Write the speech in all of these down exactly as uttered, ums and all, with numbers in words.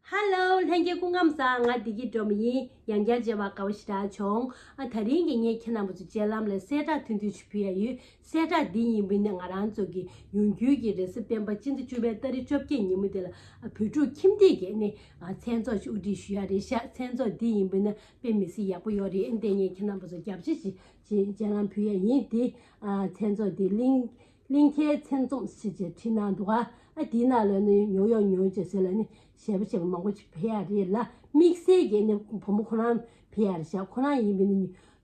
ཧ་ལོ། ལྷན་རྒྱས་སྐུ་ཁམས་བཟང་། ང་བདེ་སྐྱིད་སྒྲོལ་མ་ཡིན། ཡང་བསྐྱར་མཇལ་བར་དགའ་བ་ཞེ་དྲག་བྱུང་། ཨ། དེ་རིང་གི་ངས་ཁྱེད་རྣམ་པ་ཚོ་སྤྱན་ལམ་ལ་གསལ་བསྒྲགས་ཐུང་ཐུང་ཞིག་ཕུལ་ཡ་ཡོད། གསལ་བསྒྲགས་འདི་ཡིན་པ་ནི་ང་རང་ཚོ་གི་ཡོང་འགུལ་གྱི་རེས་གཟའ་སྤེན་པ་སྤྱི་ཟླ་བཅུ་པའི་ཏ་རིག་བཅོ་བརྒྱད་ཉིན་མོ་དེ་ལ། ཨ། བོད་ཕྲུག་ཁྱིམ་སྡེ་གིས་ནི། ཨ། མཚན་ཚོགས་ཤིག་དབུ་ཁྲིད་ཞུ་ཡ་རེད་ཤག་མཚན་ཚོགས་འདི་ཡིན་པ་ནི་དཔེ་མི་སྲིད་ཡག་པོ་ཡོད་རེད། ཨ། འདི་ངས་ཁྱེད་རྣམ་པ་ཚོ་རྒྱབ་ཕྱི་ཞིག་ཅིག་སྤྱན་ལམ་ཕུལ་ཡ་ཡིན། དེ། ཨ། མཚན་ཚོགས་འདི་གླིང་གླིང་ཁའི་མཚན་འཛོམས་ཞེས་བྱས་བྲིས་གནང་འདུག་ཨ། འདིའི་ནང་ལ་ནི་ཉོ་ཡོང་ཉོ་བྱེད་ཟེར་ལ་ནི་གཞས་པ་གཞས་པ་མང་པོ་ཅིག་ཕེབས་ཡ་རེད་ལ། དམིགས་བསལ་གྱི་ནི་བུ་མོ་ཁོ་རང་ཕེབས་ཡ་རེད་ཤག་ཁོ་རང་ཡིན་པ་ནི་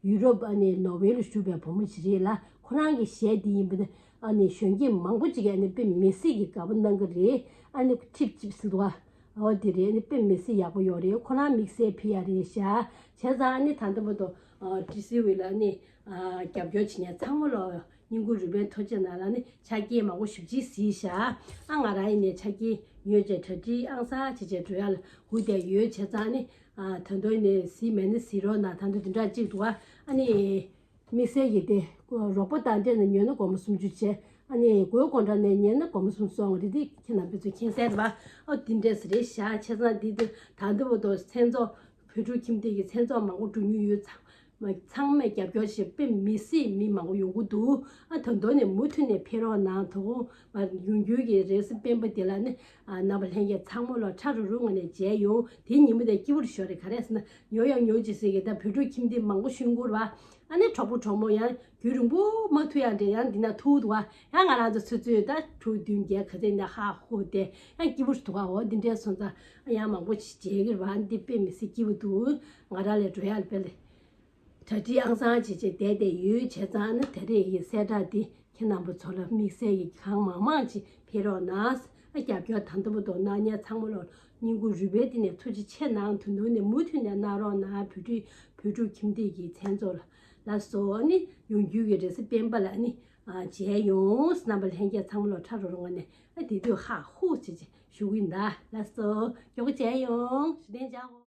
ཡུ་རོབ། ཨ་ནི་ནོར་ཝེ་ལ་བཞུགས་པའི་བུ་མོ་ཞིག་རེད་ལ། ཁོ་རང་གི་གཞས་འདི་ཡིན་པ་ནི། ཨ་ནི་གཞོན་སྐྱེས་མང་པོ་ཅིག་གིས་ཨ་ནི་དཔེ་མི་སྲིད་ཀྱི་དགའ་པོ་གནང་གི་རེད། ཨ་ནི་ཁྲིབ་ཅིབ་ཟེར་འདུག་ཨ། འོ་དེ་རེད། ཨ་ནི་དཔེ་མི་སྲིད་ཡག་པོ་ཡོད་རེད། ཁོ་རང་དམིགས་བསལ་ཕེབས་ཡ་རེད་ཤག་བྱས་ཙང་ཨ་ནི་ད་ལྟ་བར་དུ། ཨ། ཊི་སི་ཝི་ལ་ནི། ཨ། རྒྱབ་སྐྱོར་བྱེད་མཁན་ཚང་མ་ལ་སྙིང་ཁུང་རུས་པའི་ཐུགས་རྗེ་གནང་ལ་ནི་ཆ་རྐྱེན་མང་པོ་ཞེ་པོ་ཅིག་གཟིགས་ཤག་ཨ། ང་རང་ཡིན་ནའི་ཆ་རྐྱེན་ཉོས་བྱས་གྲ་སྒྲིག་ཨང་གསར་བྱས་བྱས་འགྲོ་ཡ་ལ་སྒུག་བསྡད་ཡོད། བྱས་ཙང་ནི། ཨ། ད་དུང་ནི་གཟིགས་མེད་ན་གཟིགས་རོགས་གནང་། ད་དུང་དེ་འདྲ་ཅིག་འདུག་ཨ། ཨ་ནི་དམིགས་བསལ་གྱི་དེ་རོགས་པ་དང་འབྲེལ་ནས་ཉོས་ན་སྒོར་མོ་སུམ་ཅུ་བྱས། ཨ་ནི་སྒོའི་སྒོ་འགྲམ་ནས་ཉོས་ན་སྒོར་མོ་སུམ་ཅུ་སོང་བ་རེད། དེ་ཁྱེད་རྣམ་པ་ཚོས་མཁྱེན་གསལ་རེད་པ། ཨ། དེ་འདྲས་རེད་ཤག་བྱས་ཙང་འདི་དུས་ད་ལྟ་བར་དུ་མཚན་ཚོགས། བོད་ཕྲུག་ཁྱིམ་སྡེ་གི་མཚན་ཚོགས་མང་པོ་འགྲོ་མྱོང་ཡོད། ཚང་མ་ཚང་མས་རྒྱབ་སྐྱོར་བྱས། དཔེ་མི་སྲིད་མི་མང་པོ་ཡོང་གི་འདུག་ཨ། ད་དུང་ནས་མུ་མཐུད་ནས་ཕེབས་རོགས་གནང་། དོ་དགོང་མ་ཡོང་རྒྱུ་གི་རེས་གཟའ་སྤེན་པ་དེ་ལ་ནི། ཨ། རྣམ་པ་ལྷན་རྒྱས་ཚང་མ་ལ་ཁྲ་རུ་རུ་ངང་ནས་མཇལ་ཡོང་། དེའི་ཉིན་མོ་དེ་སྐྱིད་པོ་ཞེ་པོ་རེད། ག་རེ་ཟེར་ན་ཉོ་ཡང་ཉོ་ཅིག་ཟེར་གི། ད་བོད་ཕྲུག་ཁྱིམ་སྡེ་མང་པོ་ཞིག་ཡོང་གི་རེད་པ། ཨ་ནི་གྲོགས་པོ་གྲོགས་མོ་ཡང་རྒྱུན་རིང་པོ་མ་ཐུག་ཡང་འདྲ། ཡང་འདི་ན་ཐུག་འདུག་པ། ཡང་ང་རང་ཚོ་ཆུ་ཚོད་ད་དྲུག་བདུན་བརྒྱད་ག་ཚོད་ནས་ཧ་ཧུ་དེ་ཡང་སྐྱིད་པོ་ཞིག་འདུག་པ། འོ་འདི་འདྲས་སོང་ཙང་ཡང་མང་པོ་ཞིག་མཇལ་གི་རེད་པ། འདི་དཔེ་མི་སྲིད་སྐྱིད་པོ་འདུག་ང་རང་ལ་འགྲོ་ཡ་ལ་དཔེ་ལས། གྲ་སྒྲིག་ཨང་གསར་བྱས་བྱས་བསྡད་བསྡད་ཡོད། བྱས་ཙང་ནི་ད་རེས་ཀྱི་གསལ་བསྒྲགས་འདི་ཁྱེད་རྣམ་པ་ཚོ་ལ་དམིགས་བསལ་གྱི་གང་མང་མང་ཅིག་ཕེབས་རོགས་གནང་། ཨ། རྒྱབ་སྐྱོར་ད་ལྟ་བར་དུ་གནང་མཁན་ཚང་མ་ལ་སྙིང་ཁུང་རུས་པའི་གཏིང་ནས་ཐུགས་རྗེ་ཆེ་གནང་། ད་དུང་ནས་མུ་མཐུད་ནས་གནང་རོགས་གནང་། བོད་ཕྲུག་བོད་ཕྲུག་ཁྱིམ་སྡེ་གི་མཚན་ཚོགས་ལ། ལགས་སོ། ཨ་ནི་ཡོང་རྒྱུ་གི་རེས་གཟའ་སྤེན་པ་ལ་ཨ་ནི། ཨ། མཇལ་ཡོང་། རྣམ་པ་ལྷན་རྒྱས་ཚང་མ་ལ་ཁྲ་རུ་རུ་ངང་ནས། ཨ། དེ་དུས་ཧ་ཧུ་བྱས་བྱས་ཞུ་གི་ཡིན་ད། ལགས་སོ། མགྱོགས་པོ་མཇལ་ཡོང་། ཞུ་དན་ཅའོ།